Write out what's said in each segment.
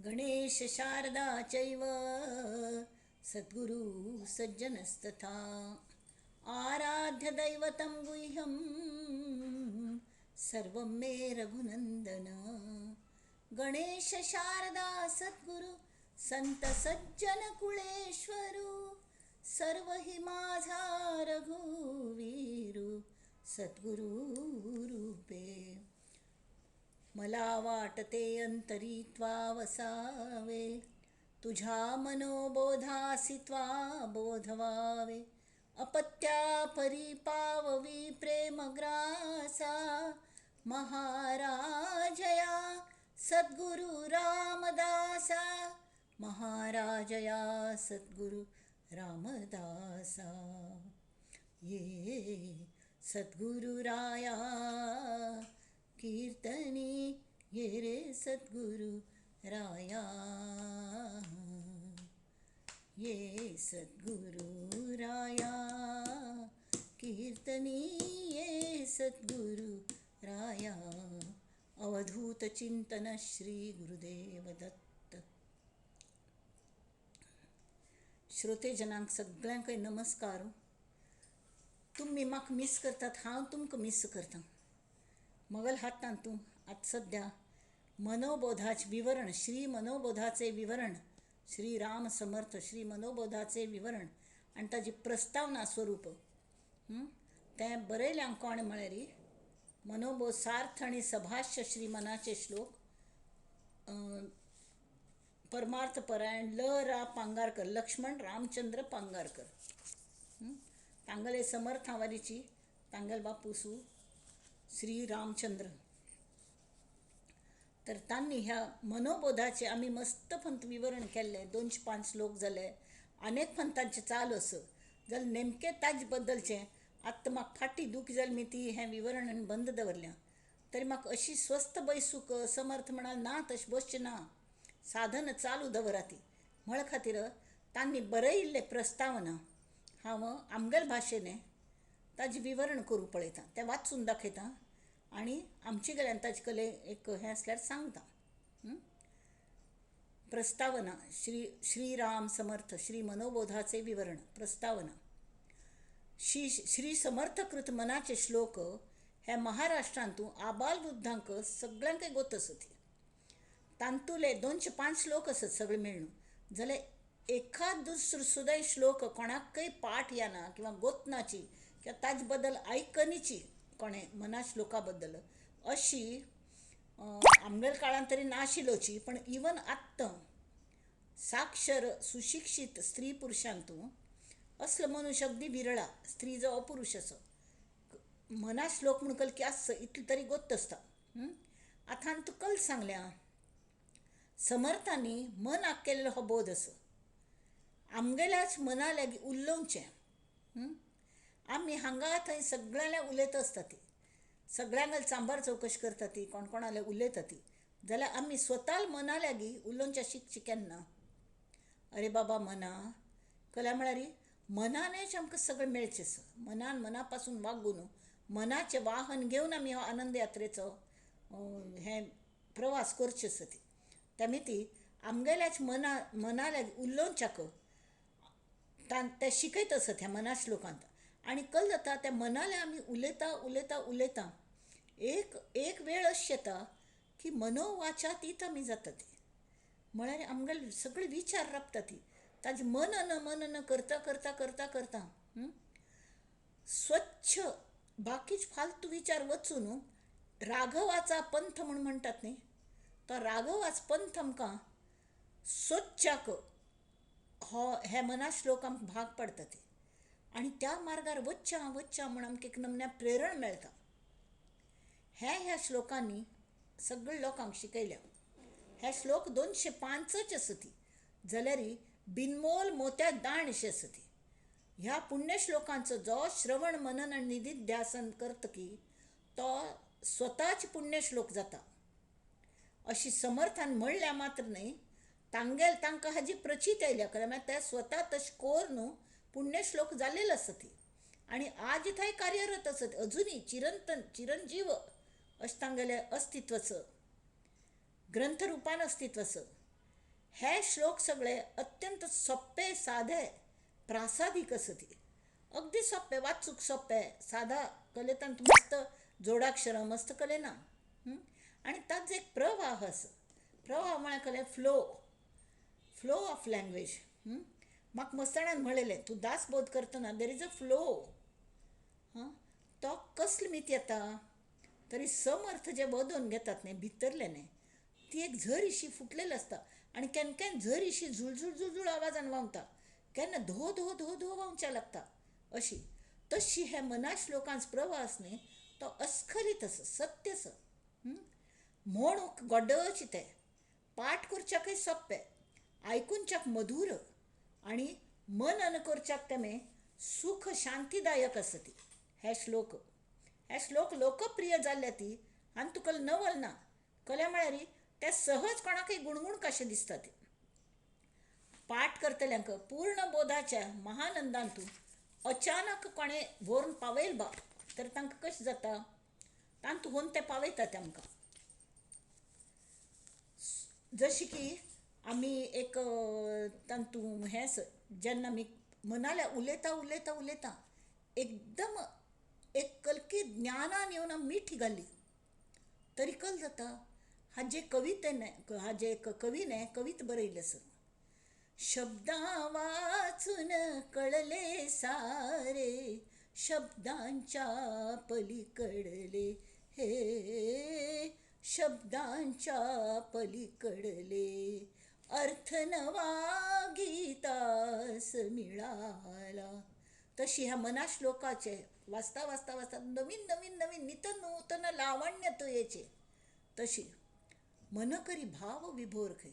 गणेश शारदा चैव सद्गुरु सज्जनस्तथा। आराध्य दैवतं गुह्यं सर्वं मे रघुनंदन। गणेश शारदा सद्गुरु संत सज्जन कुळेश्वरू, सर्व हि माझा रघुवीरू सद्गुरु रूपे। मला वाटते अंतरी त्वा वसावे, तुझ्या मनोबोधासी त्वा बोधवावे। अपत्या परी पाववी प्रेमग्रासा, महाराजया सद्गुरु रामदासा, महाराजया सद्गुरु रामदासा। ये सद्गुरुराया कीर्तनी, ये रे सद्गुरु राया, ये सद्गुरुराया कीर्तनी, ये सद्गुरु राया। अवधूत चिंतन श्री गुरुदेव दत्त। श्रोतेजनांक सगळ्यांकय नमस्कार। तुमी म्हाका मीस करतात, हांव तुमकां मीस करतां। मगल हातान तूं आतां सद्या मनोबोधाचें विवरण, श्री मनोबोधाचें विवरण, श्री राम समर्थ श्री मनोबोधाचें विवरण आनी ताजी प्रस्तावना स्वरूप तें बरयलें कोण म्हळ्यार मनोबोध सार्थ आनी सभाष्य श्री मनाचे श्लोक, परमार्थ परायण ल रा पांगारकर, लक्ष्मण रामचंद्र पांगारकर। तांगेले समर्थावरीची तांगेले बापूसू श्री रामचंद्र। तर तांणी ह्या मनोबोधाचे आमी मस्त फंत विवरण केल्लें, 205 श्लोक जाले, अनेक पंथांचे चालू आसा। जाल्यार नेमकें ताजे बद्दलचें आतां म्हाका फाटी दूख जाली मी ती हें विवरण बंद दवरलें। तरी म्हाका अशी स्वस्थ बैसूक समर्थ म्हणाल ना, तशें बसचें ना, साधन चालू दवराती म्हळ खातीर तांणी बरयिल्लें प्रस्तावना हांव आमगेले भाशेन ताजें विवरण करूं पळयतां, तें वाचून दाखयतां आनी आमचे गेल्यान ताजे कडेन एक हें आसल्यार सांगता। प्रस्तावना श्री श्रीराम समर्थ श्री मनोबोधाचे विवरण प्रस्तावना। श्री श्री समर्थकृत मनाचे श्लोक हे महाराष्ट्रांतू आबाल वृद्धांक सगळ्यांकय गोत आसत। तांतुले 205 श्लोक आसत सगळे मेळून, जाल्यार एखाद दुसरो सुद्दां श्लोक कोणाकय पाठ येना किंवा गोतनाची किंवा ताजे बद्दल आयकनीची कोणें मना श्लोका बद्दल अशी आमगेल्या काळान तरी नाशिल्लोची, पण इवन आत्तां साक्षर सुशिक्षीत स्त्री पुरुषांतू असलो मनुष्य अगदी विरळा, स्त्री जावं पुरुष असो मना श्लोक म्हण कल की आसचो इतलें तरी गोत्त आसता। आतां तुका कल सांगल्या समर्थांनी मनाक केल्लो हो बोध आसा, आमगेल्याच मना लागीं उलोवचें। आमी हांगा थंय सगळ्यांल्या उलयत आसता ती, सगळ्यांगेल चांबर चवकशी करता ती, कोण कोणाले उलयता ती, जाल्यार आमी स्वता मना लागीं उलोवचें शिकचें केन्ना? अरे बाबा मना कला म्हळ्यार मनानच आमकां सगळें मेळचें आसा। मनान मना पासून वागून मनाचें वाहन घेवन आमी हो आनंद यात्रेचो हें प्रवास करचें आसा ती। त्या ती आमगेल्याच मना मना लागीं उलोवच्याक तें शिकयत आसत ह्या मना श्लोकांत। आनी कल जाता त्या मनाले आमी उलयता उलयता उलयता एक एक वेळ अशी येता की मनोवाचातीत आमी जाता ती, म्हळ्यार आमगेले सगळे विचार राबता ती, ताजें मनन मनन करता करता करता करता स्वच्छ बाकीच फालतू विचार वचून राघवाचा पंथ म्हूण म्हणटात न्ही, तो राघवाच पंथ आमकां सोदच्याक हो हे मना श्लोक आमकां भाग पडटा ती, आनी त्या मार्गार वच्च्या वच्च्या म्हूण आमकां एक नमन्या प्रेरण मेळटा। हे ह्या श्लोकांनी सगळ्या लोकांक शिकयल्या। हे श्लोक 205 आसा ती, जाल्यार बिनमोल मोत्या दाण अशें आसा ती। ह्या पुण्य श्लोकांचो जो श्रवण मनन आनी निधिध्यासन करता की तो स्वताच पुण्य श्लोक जाता अशी समर्थान म्हणल्या मात्र न्हय, तांगेल तांकां हाजी प्रचित आयल्या कारण ते स्वता तशें करून पुण्यश्लोक जाल्लेलो आसा ती, आनी आज थंय कार्यरत आसत अजुनूय चिरंतन चिरंजीव अशें तांगेलें अस्तित्व आसा, ग्रंथरुपान अस्तित्व आसा। हे श्लोक सगळे अत्यंत सोंपे सादे प्रासादीक आसा ती अगदी सोंपे, वाचूंक सोंपे, सादा कलेतान मस्त जोडाक्षरां मस्त कले ना. आनी ताचो एक प्रवाह आसा. प्रवाह म्हळ्यार कसलें? Flow, flow of language. म्हाका मस्त जाणान म्हणलेलें, तूं दासबोध करतना there is a flow. तो कसलो मीत येता तरी समर्थ जे बदोवन घेतात न्ही भितरले न्ही, ती एक झर अशी फुटलेली आसता आनी केन्ना केन्ना झर अशी झुळझुळ झुळझुळ आवाजान व्हांवता, केन्ना धो धो धो धो व्हांवच्या लागता अशी. तशी हे मना श्लोकांचो प्रवाह आसा न्ही तो अस्खलीत आसा, सत्य आसा. म्हणूंक गोड्डचे ते, पाठ करच्याकय सोंपें, आयकुच्याक मधूर आनी मनन करच्याक तेमें सूख शांतीदायक आसा ती. हे श्लोक, हे श्लोक लोकप्रिय जाल्ले ती आनी तुका नवल ना. कल्या म्हळ्यार ते सहज कोणाकय गुणगुण कशें दिसता ती. पाठ करतल्यांक पूर्ण बोधाच्या महानंदांतू अचानक कोणें व्हरून पावयल बा तर तांकां कशें जाता, तांतू होवन ते पावयता तेमकां. जशें की आमी एक तातूं हें जेन्ना आमी मनाल्या उलयता उलयता उलयता एकदम एक कलकी ज्ञानान येवन आमी मिठी घाली तरी कल जाता. हाजे कवितेन, हाजे कवीन कविता बरयल्ली आसा. शब्दां वाचून कळले सारे, शब्दांच्या पलीकडले हे, शब्दांच्या पलीकडले अर्थ नवा गीतास मिळाला. तशी ह्या मना श्लोकाचे वाचता वाचता वाचता नवीन नवीन नवीन नित नूतन लावण्य तुयेचे, तशी मन करी भाव विभोर खंय,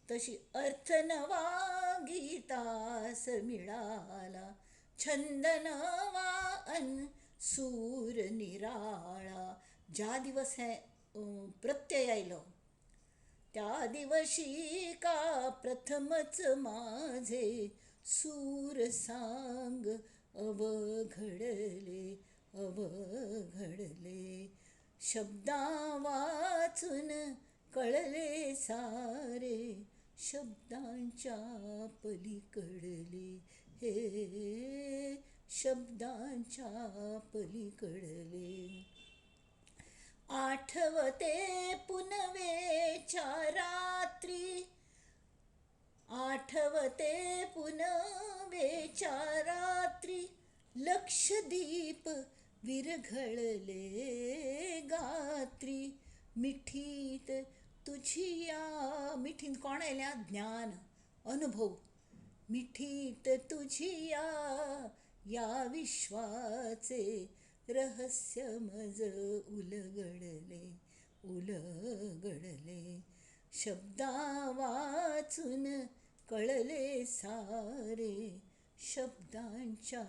तशी अर्थ नवा गीतास मिळाला, छंद नवा अन सूर निराळा. ज्या दिवस हे प्रत्यय आयलो त्या दिवशी का प्रथमच माझे सूर सांग अवघडले अवघडले. शब्दां वाचून कळले सारे, शब्दांच्या पलीकडले हे, शब्दांच्या पलीकडले. आठवते पुनवेच्या रात्री, आठवते पुनवेच्या रात्री, लक्षदीप विरघळले गात्री. मिठीत तुझिया, मिठीन कोण आयल्या? ज्ञान, अनुभव. मिठीत तुझिया या विश्वाचे रहस्य मज उलगडले उलगडले. शब्दां वाचून कळले सारे, शब्दांच्या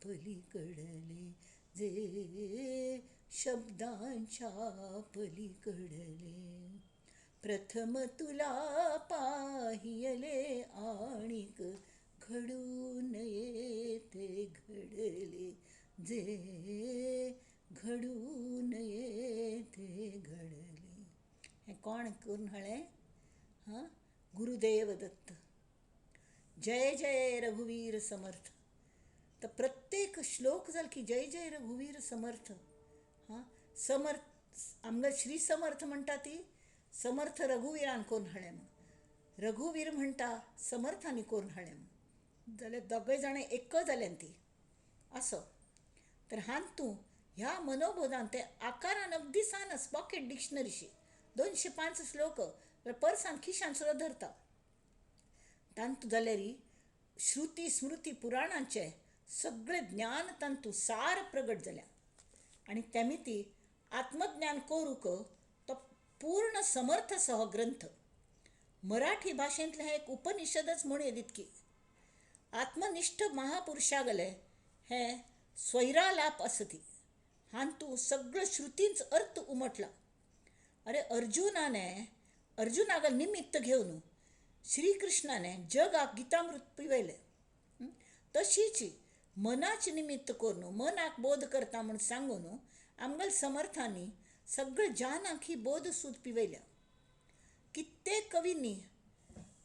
पलीकडले जे, शब्दांच्या पलीकडले. प्रथम तुला पाहियले आणिक घडून येते घडले जे, घडून येते घडले. हें कोण करून हाडलें? हां, गुरुदेव दत्त. जय जय रघुवीर समर्थ. तर प्रत्येक श्लोक जाल की जय जय रघुवीर समर्थ. हां, समर्थ आमकां श्री समर्थ म्हणटा ती समर्थ रघुवीरान करून हाडलें म्हूण, रघुवीर म्हणटा समर्थांनी करून हाडलें म्हूण, जाल्यार दोगय जाणां एक जाल्यान ती असो. तर हातूंत ह्या मनोबोधान ते आकारान अगदी सान आसा, पॉकेट डिक्शनरीशी 205 श्लोक पर्सान खिशान सुद्दां धरता. तांतू जाल्यार श्रुती स्मृती पुराणांचे सगळें ज्ञान तांतू सार प्रगट जाल्या आनी तेमी आत्मज्ञान करूंक तो पूर्ण समर्थ असो हो ग्रंथ. मराठी भाशेंतलें हें एक उपनिषदच म्हणूं येत इतकी. आत्मनिश्ठ महापुरुषागले हें स्वैरालाप आसा ती. हातूंत सगळो श्रुतींच अर्थ उमटला. अरे अर्जुनाने, अर्जुनाक निमित्त घेवन श्रीकृष्णाने जगाक गीतामृत पिवयलें, तशीच मनाचे निमित्त करून मनाक बोध करता म्हूण सांगून आमगेल्या समर्थांनी सगळे जानाक ही बोध सूद पिवयल्या. कित्येक कवींनी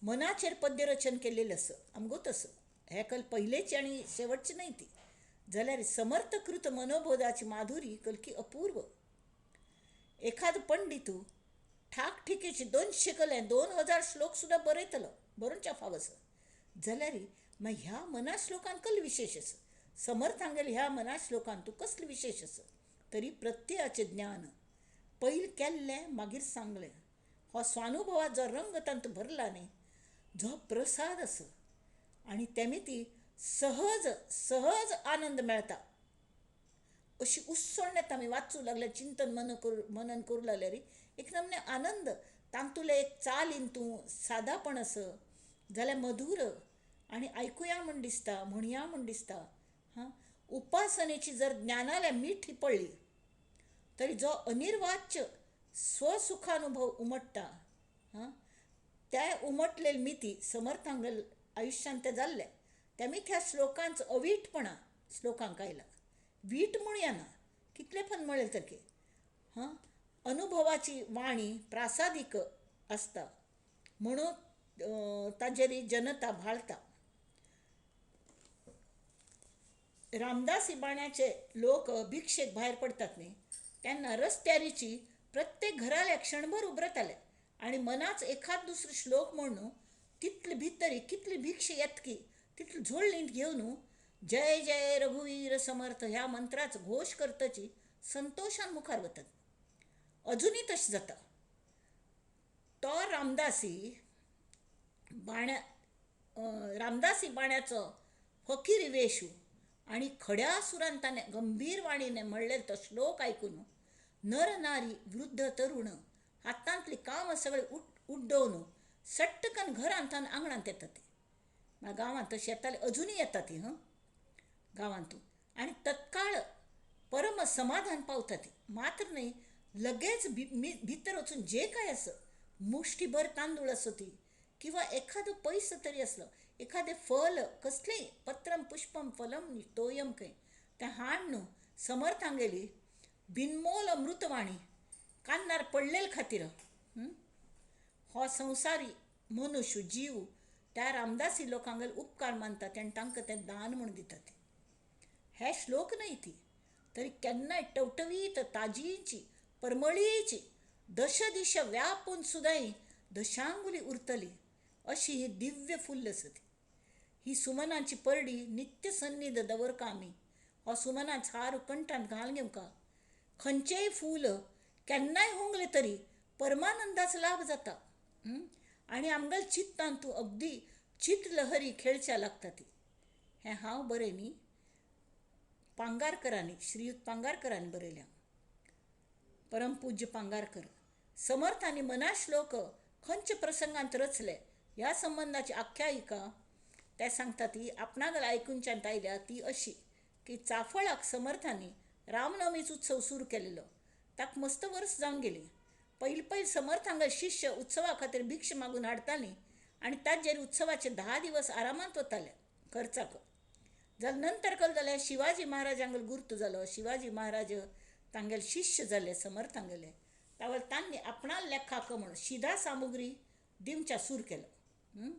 मनाचेर पद्य रचन केल्लेलें आसा आमगो तसो हें कल पयलेची आनी शेवटची न्हय ती जाल्यार समर्थकृत मनोबोधाची माधुरी कलकी अपूर्व. एखादो पंडितू ठाकठिकेची 200 कले 2000 श्लोक सुद्दां बरयतलो, बरोवच्या फाव आसा जाल्यार मागीर ह्या मना श्लोकान कल विशेश आसा, समर्थांगेल ह्या मना श्लोकान तूं कसलो विशेश आसा तरी प्रत्ययाचें ज्ञान पयलीं केल्लें मागीर सांगलें, हो स्वानुभवाचो जो रंग तातूंत भरला न्ही, जो प्रसाद आसा आनी तेमी ती सहज सहज आनंद मेळटा अशी उसळण्यात आमी वाचूंक लागल्यार, चिंतन मनन करूंक लागल्यार एक नमने आनंद तातूंतले एक चालीन तूं सादापण आसा जाल्यार मधूर आनी आयकुया म्हूण दिसता, म्हणया म्हूण दिसता. हां, उपासनेची जर ज्ञानाल्या मीठ पडली तरी जो अनिर्वाच्य स्वसुखानुभव उमट्टा, हां, त्या उमटलेली मिती समर्थांगेल आयुश्यांत तें जाल्लें. त्या ह्या श्लोकांचो अवीटपणा श्लोकांक आयला, वीट म्हणया ना कितलें पण म्हळें तरी. हां, अनुभवाची वाणी प्रासादीक आसता म्हणून ताजेर जनता भाळता. रामदासी बाण्याचे लोक भिक्षेक भायर पडटात न्ही तेन्ना रस्त्यारीची प्रत्येक घराल्या क्षणभर उबरताले आनी मनाच एखाद दुसरो श्लोक म्हणून तितले भितरी कितली भिक्षा येतकी तितली झोळणींत घेवन जय जय रघुवीर समर्थ ह्या मंत्राचो घोश करतची संतोशान मुखार वतात. अजुनूय तशें जाता. तो रामदासी बाण्या रामदासी बाण्याचो फकीर वेशू आनी खड्या सुरान ताणें गंभीर वाणीने म्हणलें तो श्लोक आयकून नर नारी वृद्ध तरुण हातांतली कामां सगळीं उड्डोवन सट्टकन घरांत आनी आंगणांत येता ती. गांवांत तशें येताले, अजुनूय येता ती हं गांवांतू, आनी तत्काळ परम समाधान पावता ती. मात्र न्हय लगेच भितर वचून जे काय आसा मुष्टीभर तांदूळ आसो ती किंवा एखादो पयसो तरी आसलो, एखादें फल कसलेंय पत्रम पुष्पम फलम तोयम खंय तें हाड न्हू समर्थांगेली बिनमोल अमृतवाणी कान्नार पडलेले खातीर हो संवसारी मनुष्य जीव त्या रामदासी लोकांगेर उपकार मानतात आनी तांकां तें दान म्हूण दितात. हे श्लोक न्हय ती तरी केन्नाय टवटवीत ताजीची परमळीची दश दिशा व्यापून सुद्दां दशांगुली उरतली अशी ही दिव्य फुल्ल आसा ती. ही सुमनाची परडी नित्य सन्निध दवरका आमी, हो सुमनाच हार कंठांत घाल घेवका. खंयचेय फूल केन्नाय हुंगलें तरी परमानंदाचो लाभ जाता आनी आमगेल्या चित्तान तूं अगदी चित्त लहरी खेळच्या लागता ती. हें हांव बरय न्ही, पांगारकरांनी, श्रीयुत पांगारकरांनी बरयल्या, परमपूज्य पांगारकर. समर्थांनी मनाश्लोक खंयच्या प्रसंगांत रचले ह्या संबंदाची आख्यायिका ते सांगता ती आपणागेर आयकुच्यान आयल्या ती अशी की चाफळाक समर्थांनी रामनवमीचो उत्सव सुरू केलेलो. ताका मस्त वर्स जावन गेली. पयलीं पयलीं समर्थांगेर शिष्य उत्सवा खातीर भिक्षा मागून हाडटालीं आनी ताजेर उत्सवाचे 10 दिवस आरामांत वताले खर्चाक. जाल्यार नंतर कल जाल्यार शिवाजी महाराजांगेलो गुर्त जालो, शिवाजी महाराज तांगेले शिष्य जाले समर्थांगेले. तावळ तांणी आपणा लेखाक म्हूण शिदा सामुग्री दिवच्या सूर केलो.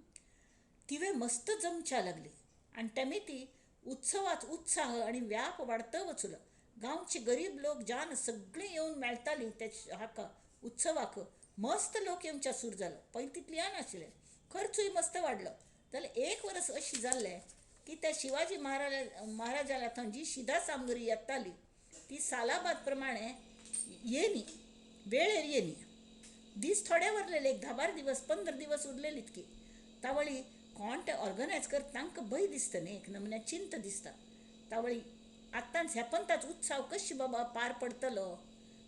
तिवें मस्त जमच्या लागली आनी तेमी ती उत्सवाच उत्साह आनी व्याप वाडत वचलो. गांवचे गरीब लोक जान सगळीं येवन मेळटालीं त्या हाका उत्सवाक. मस्त लोक येवच्या सूर जालो, पयलीं तितली येनाशिल्ले, खर्चूय मस्त वाडलो. जाल्यार एक वर्स अशें जाल्लें की त्या शिवाजी महाराजाल्या थंय जी शिदा सामुग्री येताली ती सालाबाद प्रमाणे येनी, वेळेर येनी. दीस थोडे उरलेले, एक 10-12 दिवस 15 दिवस उरलेले इतकी. तावळी कोण ते ऑर्गनायज कर तांकां भंय दिसता न्ही, एक नमुन्या चिंता दिसता. तावळी आतांच ह्या पंथाचो उत्सव कशी बाबा पार पडटलो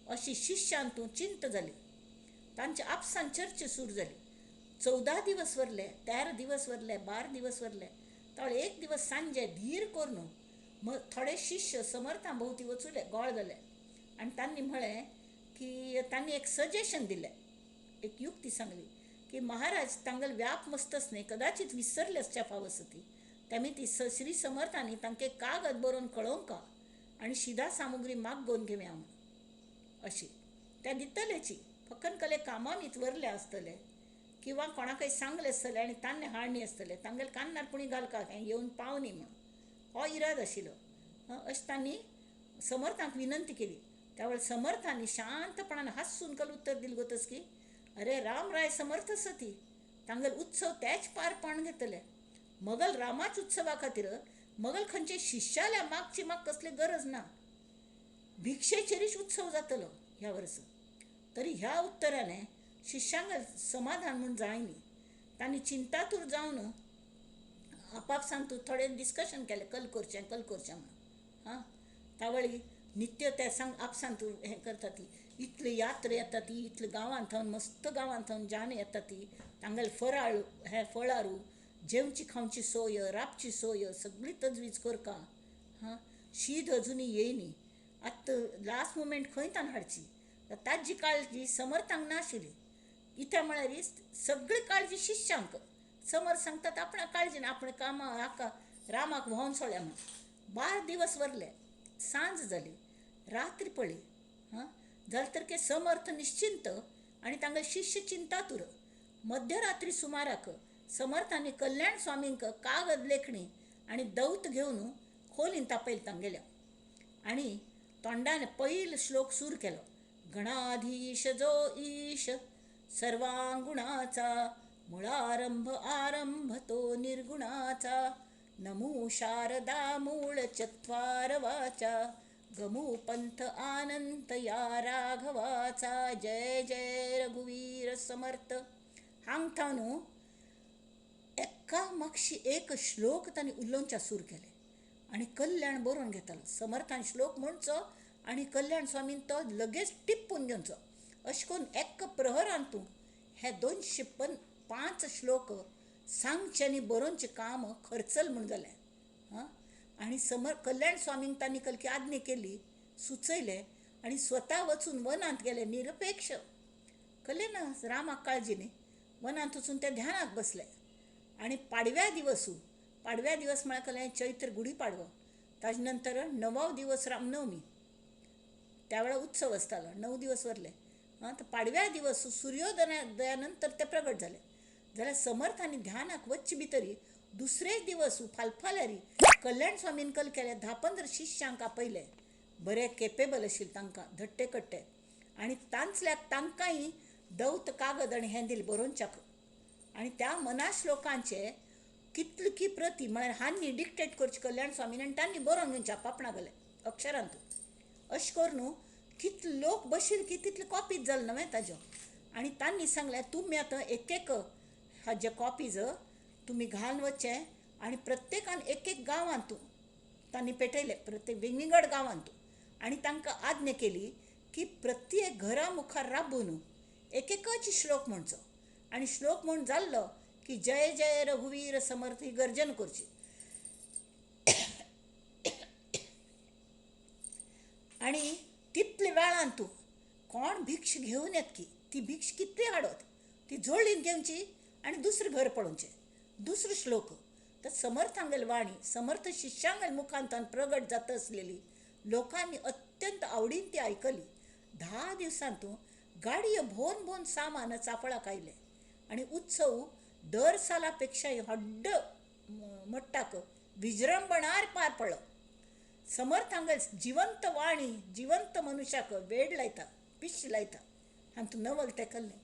अशी शिष्यांतूं चिंता जाली. तांच्या आपसान चर्चा सुरू जाली. 14 दिवस उरले, 13 दिवस उरले, 12 दिवस उरले. तावळी एक दिवस सांजे धीर करून थोडे शिष्य समर्थां भोंवती वचुले, गोळ जाले आनी तांणी म्हळें की तांणी एक सजेशन दिलें, एक युक्ती सांगली की महाराज तांगेलो व्याप मस्तच न्ही, कदाचित विसरले आसच्या फाव आसा ती. तेमी ती श्री समर्थांनी तांकां कागद बरोवन कळोवंका आनी शिदा सामुग्री मागोवन घेवया म्हूण अशी त्या दितलेची. फकत कले कामामीत वरले आसतले किंवा कोणाकय सांगलें आसतलें आनी तांणी हाडणी आसतलें, तांगेले कानार पुणी घालका हें येवन पावनी म्हूण, हो इराद आशिल्लो. अशें तांणी समर्थांक विनंती केली. त्या वेळार समर्थांनी शांतपणान हांसून कल उत्तर दिलें गोतस की अरे रामराय समर्थ आसा ती, तांगेले उत्सव तेच पार पाडून घेतले. मगल रामाच उत्सवा खातीर मगल खंयचे शिष्याल्या मागची म्हाका कसली गरज ना, भिक्षेचेरूच उत्सव जातलो ह्या वर्सा. तरी ह्या उत्तराने शिष्यांक समाधान म्हूण जायनी, तांणी चिंतातूर जावन आपापसांत थोडें डिस्कशन केलें, कल करचें कल करचें म्हूण. आं, तावळी नित्य ते सांग आपसांत हें करता ती, इतली यात्रा येता ती, इतले गांवांत थावन मस्त गांवांत थावन जान येता ती, तांगेले फराळ हे फळारू जेवची खावची सोय, राबची सोय सगळी तजवीज करका. हां, शीत अजुनूय येयनी, आतां लास्ट मुमेंट खंय तान हाडची, ताजी काळजी समर्थांक नाशिल्ली. कित्याक म्हळ्यार सगळी काळजी शिष्यांक. समर्थ सांगतात आपणाक काळजी ना, आपणें कामां हाका रामाक व्होवन सोडल्या म्हूण. 12 दिवस वरले, सांज जाली, रात्री पडली. हां, जालें तर की समर्थ निश्चिंत आनी तांगेले शिष्य चिंतातूर. मध्यरात्री सुमाराक समर्थांनी कल्याण स्वामींक कागद लेखणी आनी दौत घेवन खोलीन तापयलें तांगेल्या आनी तोंडान पयलो श्लोक सूर केलो. गणाधीश जो ईश सर्वांगुणाचा, मुळारंभ आरंभ तो निर्गुणाचा, नमो शारदा मूळ चत्वार वाचा, गमू पंथ आनंत या राघवाचा, जय जय रघुवीर समर्थ. हांगा न्हू एका मागशी एक श्लोक तांणी उलोवच्या सूर केले आनी कल्याण बरोवन घेतालो. समर्थान श्लोक म्हणचो आनी कल्याण स्वामीन तो लगेच टिप्पून घेवचो. अशें करून एक प्रहरान तूं हे 205 श्लोक सांगचे आनी बरोवचें काम खर्चल म्हूण जालें. आं, आनी कल्याण स्वामीन तांणी कलकी आज्ञा केली, सुचयलें आनी स्वता वचून वनांत गेले निरपेक्ष. कल्लें ना रामाक काळजी न्ही, वनांत वचून ते ध्यानाक बसले. आनी पाडव्या दिवस, पाडव्या दिवस म्हळ्यार कलें चैत्र गुडी पाडवो, ताजे नंतर 9वो दिवस रामनवमी, त्या वेळार उत्सव आसतालो, 9 दिवस उरले. आं, तर पाडव्या दिवस सुर्योदया नंतर ते प्रगट जाले. जाल्यार समर्थांनी ध्यानाक वच्चे भितरी दुसरे दिवस फालफाल्यारी कल्याण स्वामीन कल केले, 10-15 शिष्यांक आपयले, बरे केपेबल आशिल्ले तांकां, धट्टे कट्टे, आनी तांचल्याक तांकांय दौत कागद आनी हें दिलें बरोवच्याक. आनी त्या मना श्लोकांचे कितले की प्रती म्हळ्यार हांणी डिक्टेट करचे कल्याण स्वामीन आनी तांणी बरोवन घेवचें आपापणा गेले अक्षरांत. अशें करून कितले लोक बशिल्ले की तितले कॉपीज जाले न्हय ताज्यो. आनी तांणी सांगलें तुमी आतां एक एक हाजे कॉपीज तुमी घालून वचचें आनी प्रत्येकान एक एक गांवांत तांणी पेटयले, प्रत्येक विंगड गांवांत. आनी तांकां आज्ञा केली की प्रत्येक घरा मुखार राबून एक एकच श्लोक म्हणचो आनी श्लोक म्हूण जाल्लो की जय जय रघुवीर समर्थ ही गर्जन करची. आनी तितले वेळान तूं कोण भिक्ष घेवन येत की ती भिक्ष कितली हाडत ती जोडलीन घेवची आनी दुसरें घर पळोवचें, दुसरो श्लोक. तर समर्थांगेल वाणी समर्थ शिष्यांगेल मुखांतल्यान प्रगट जाता आसलेली लोकांनी अत्यंत आवडीन ती आयकली. 10 दिवसांतू गाडयो भोवन भोवन सामान चाफळाक आयलें आनी उत्सव दर साला पेक्षाय व्हड मट्टाक विजृंभणार पार पडलो. समर्थांगेल जिवंत वाणी जिवंत मनुष्याक वेड लायता, पिश लायता. हातूंत नवल तें कल्लें.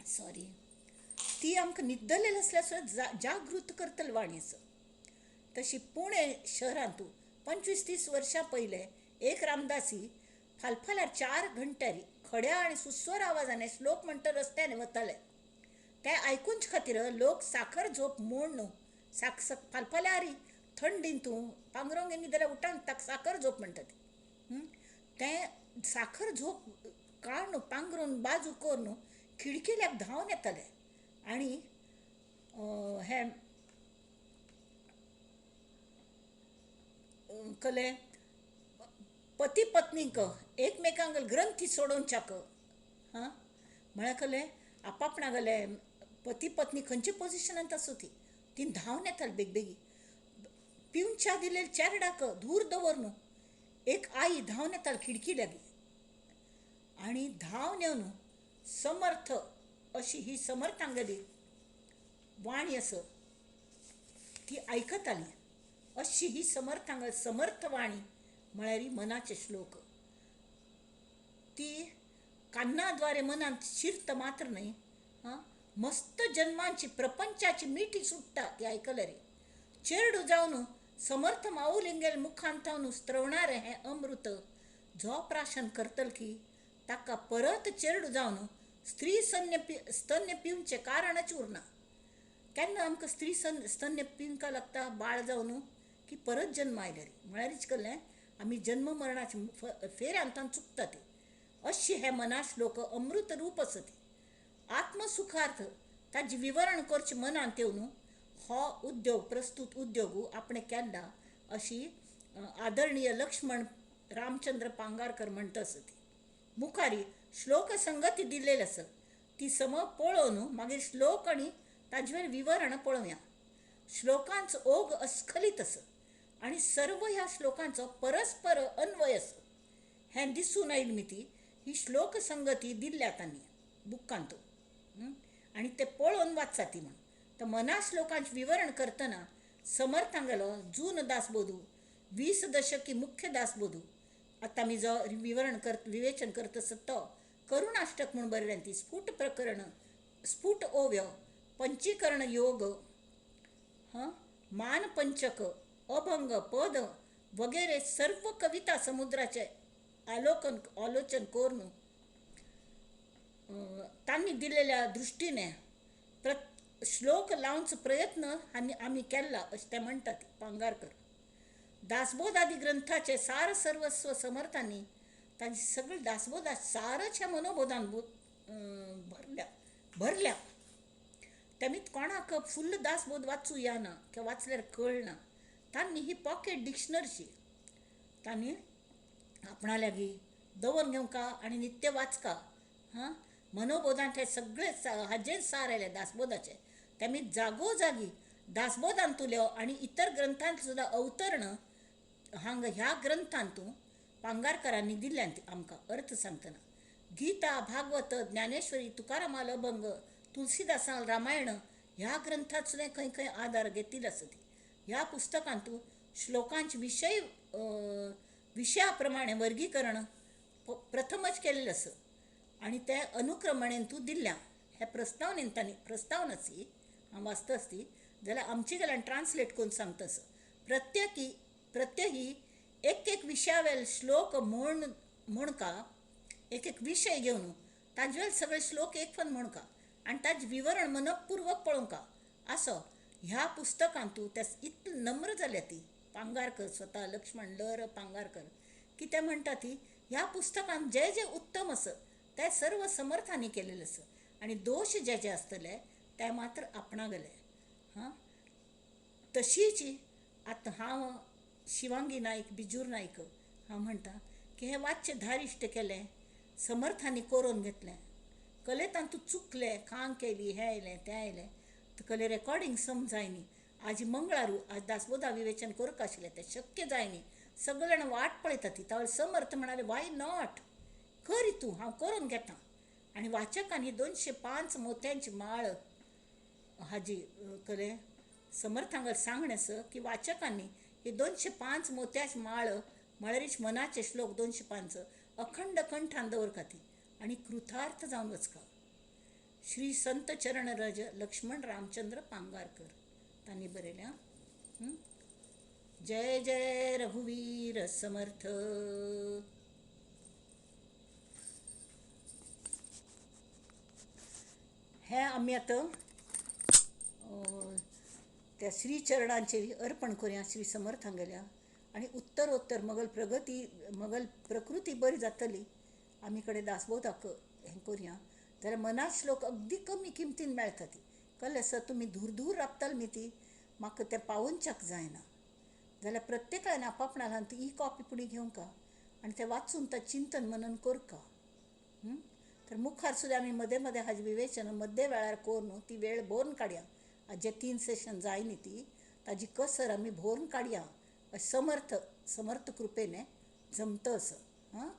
सॉरी, ती आमकां न्हिदलेली आसल्यार सुद्दां जागृत करतली वाणीचो. तशी पुणे शहरांतू 25-30 वर्सां पयलें एक रामदासी फालफाल्यार 4 घंट्यारी खड्या आनी सुस्वर आवाजान श्लोक म्हणटा रस्त्यान वताले. ते आयकुचे खातीर लोक साखर झोप मोड न्हू, फालफाल्यारी थंडीन तूं पांगरोंग न्हिदल्यार उठान ताका साखर झोप म्हणटा ती. तें साखर झोप काडून पांगरून बाजू करून खिडकील्याक धांवन येताले आनी हें कलें पती पत्नीक एकमेकांक ग्रंथी सोडोवच्याक. हां, म्हळ्यार कलें आपापणा गेले पती पत्नी खंयच्या पोजिशनांत आसूं ती ती धांवन येताली बेगबेगी. पिवच्या दिलेले चेरडाक धूर दवर न्हू एक आई धांवन येताली खिडकी लागीं. आनी धांवन येवन समर्थ अशी ही समर्थांगेली वाणी आसा ती आयकताली. अशी ही समर्थांग समर्थ वाणी म्हळ्यार मनाचे श्लोक. ती कान्नाद्वारे मनांत शिरत मात्र न्हय, मस्त जन्मांची प्रपंचाची मिठी सुट्टा ती आयकल्यार. चेरडू जावन समर्थ माऊलिंगेल मुखांत स्त्रवणारें हें अमृत जो प्राशन करतल की ताका परत चेरडू जावन स्त्री स्तन्य पिवचें कारणच उरना. केन्ना आमकां स्त्री स्तन्य पिवंक लागता बाळ जावन की परत जन्म आयल्यार, म्हळ्यारच कळ्ळें आमी जन्म मरणाचे फेऱ्यांत चुकता ती. अशी हे मना श्लोक अमृत रूप आसा ती. आत्मसुखार्थ ताजें विवरण करचें मनांत येवन हो उद्योग प्रस्तूत उद्योग आपणें केला अशी आदरणीय लक्ष्मण रामचंद्र पांगारकर म्हणटा आसा ती. मुखारी श्लोक संगती दिल्लेली आसा ती सम पळोवन मागीर श्लोक आनी ताजेर विवरण पळोवया. श्लोकांचो ओघ अस्खलीत आसा आनी सर्व ह्या श्लोकांचो परस्पर अन्वय आसा हें दिसून आयलें न्ही. ती ही श्लोक संगती दिल्ल्या तांणी बुकांत आनी ते पळोवन वाचा ती म्हूण. तर मना श्लोकांचें विवरण करतना समर्थांगेलो जून दासबोधू 20 दशकी मुख्य दासबोधू आतां आमी जो विवरण विवेचन करता आसता तो करुणाष्टक म्हूण बरयल्या ती स्फुट प्रकरण, स्फुट ओव्य, पंचीकरण योग, मानपंचक, अभंग, पद वगैरे सर्व कविता समुद्राचे आलोकन आलोचन करून तांणी दिलेल्या दृष्टीने श्लोक लावचो प्रयत्न आनी आमी केला अशें ते म्हणटात पांगारकर. दासबोध आदी ग्रंथाचे सार सर्वस्व समर्थांनी तांचे सगळे दासबोधा सारच ह्या मनोबोधान भरल्या. तेमीत कोणाक फुल्ल दासबोध वाचूं येना किंवा वाचल्यार कळना, तांणी ही पॉकेट डिक्शनरीशी तांणी आपणा लागीं दवर घेवंका आनी नित्य वाचका. हां, मनोबोधांत हे सगळे हाजेर सार आयले दासबोधाचे. तेमी जागोजागी दासबोधांतुल्यो आनी इतर ग्रंथांत सुद्दां अवतरण हांगा ह्या ग्रंथांतू पांगारकरांनी दिल्ल्यान आमकां अर्थ सांगतना. गीता, भागवत, ज्ञानेश्वरी, तुकारामाल अभंग, तुलसीदासाल रामायण ह्या ग्रंथांत सुद्दां खंय खंय आदार घेतिल्लो आसा ती. ह्या पुस्तकांतू श्लोकांचे विशय विशया प्रमाणे वर्गीकरण प्रथमच केल्लें आसा आनी तें अनुक्रमणेन तूं दिल्ल्या. हे प्रस्तावनेन तांणी प्रस्तावना आसी हांव वाचता आसती जाल्यार आमचे कडल्यान ट्रान्सलेट करून सांगता आसा. प्रत्येकी एक एक विशयावेल श्लोक म्हणका, एक एक विशय घेवन ताजे वेल सगळे श्लोक एक फन म्हणका आनी ताजें विवरण मनपूर्वक पळोवंका असो ह्या पुस्तकांतू ते इतले नम्र जाल्या ती पांगारकर स्वता लक्ष्मण लर पांगारकर की ते म्हणटा ती ह्या पुस्तकांत जे जे उत्तम आसा ते सर्व समर्थांनी केलेले आसा आनी दोश जे जे आसतले ते मात्र आपणा गेले. हां, तशीच आतां हांव शिवांगी नायक बिजूर नायक हांव म्हणटा की हें वाच्य धारिश्ट केलें, समर्थांनी कोरोन घेतलें, कले तातूंत चुकलें, खांक केली, हें आयलें तें आयलें, कले रेकॉर्डिंग सम जायनी. आज मंगळारू आज दासबोधा विवेचन करूंक आशिल्लें तें शक्य जायनी. सगळे जाण वाट पळयता ती. तावळ समर्थ म्हणाले why not, कर तूं, हांव करून घेता. आनी वाचकांनी 205 मोत्यांची माळ हाजी कले समर्थांक सांगणें आसा की वाचकांनी ही 205 मोत्याची माळ म्हळ्यारीच मनाचे श्लोक 205 अखंड कंठान दवरका ती आनी कृतार्थ जावन वचका. श्री संत चरण रज लक्ष्मण रामचंद्र पांगारकर तांणी बरयल्या. जय जय रघुवीर समर्थ. हे आमी आतां त्या श्रीचरणांचेर अर्पण करुया श्री समर्थांगेल्या आनी उत्तरोत्तर मगल प्रगती मगल प्रकृती बरी जातली. आमी कडेन दासबोधाक हें करुया जाल्यार मनात श्लोक अगदी कमी किमतीन मेळटा ती. कळ्ळें सर, तुमी धूर राबताले न्ही ती म्हाका तें पावोवच्याक जायना जाल्यार प्रत्येकान आपापणान ती ई कॉपी पुणी घेवंका आनी तें वाचून तें चिंतन मनन करका. तर मुखार सुद्दां आमी मदें मदें हाजें विवेचन मद्दे वेळार करून ती वेळ भरून काडया. जे 3 सेशन जाय न्ही ती ताजी कसर आमी भरून काडया. समर्थ समर्थ कृपेने जमतं असं. हां.